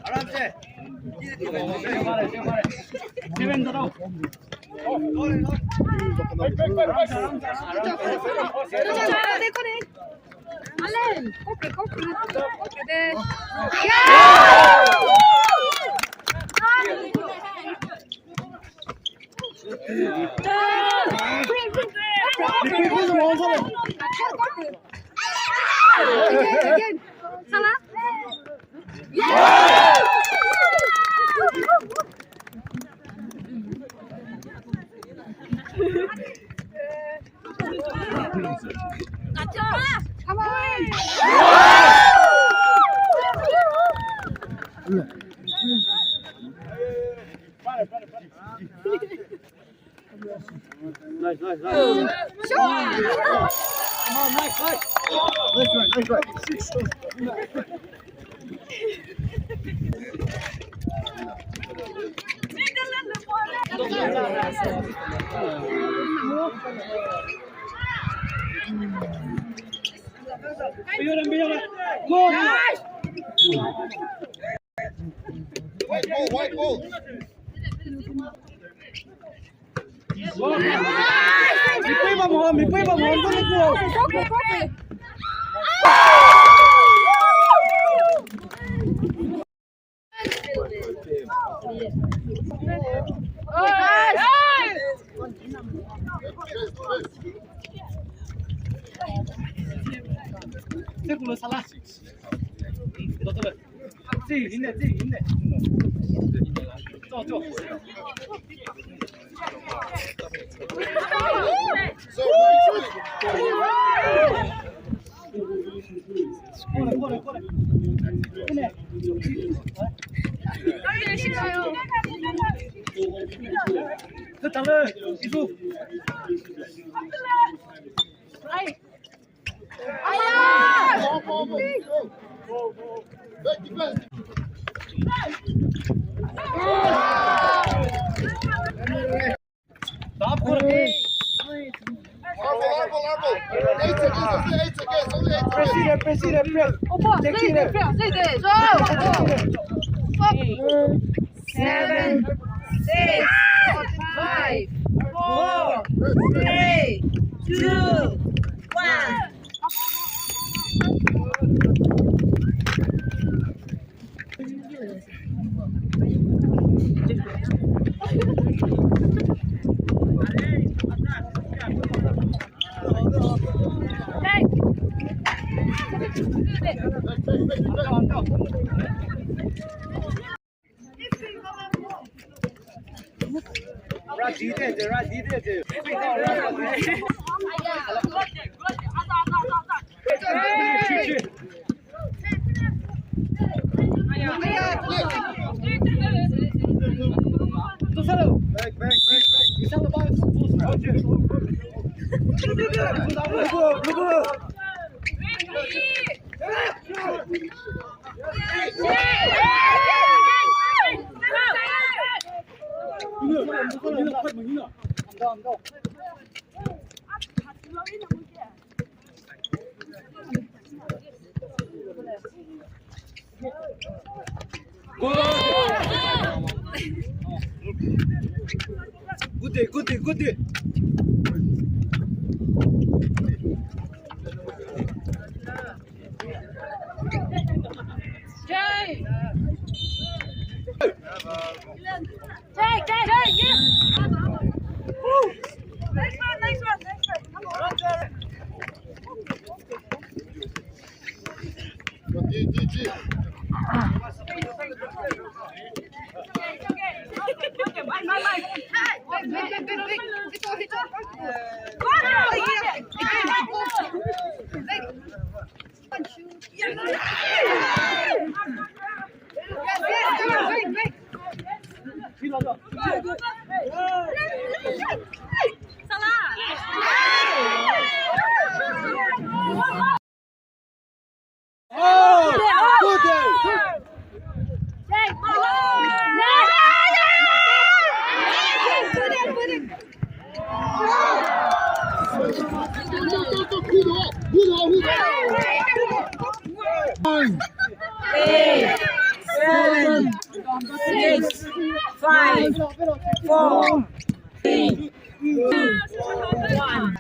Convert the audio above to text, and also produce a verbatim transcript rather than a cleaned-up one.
आराम से। Nice, nice, nice. Come on, nice, nice. Nice try, nice try. White ball, white ball. Marble, marble, marble. Eight seconds, eight seconds, only eight seconds. Press it, press it, press. Opa, take it. Seven, six, five, four, three, two, one. Good day, good day, good day. Jay! Jay, Jay, Jay, yes! Woo! Nice one, nice one, nice one. Come on. G, G, G. Nine, eight, seven, six, five, four, three, two, one.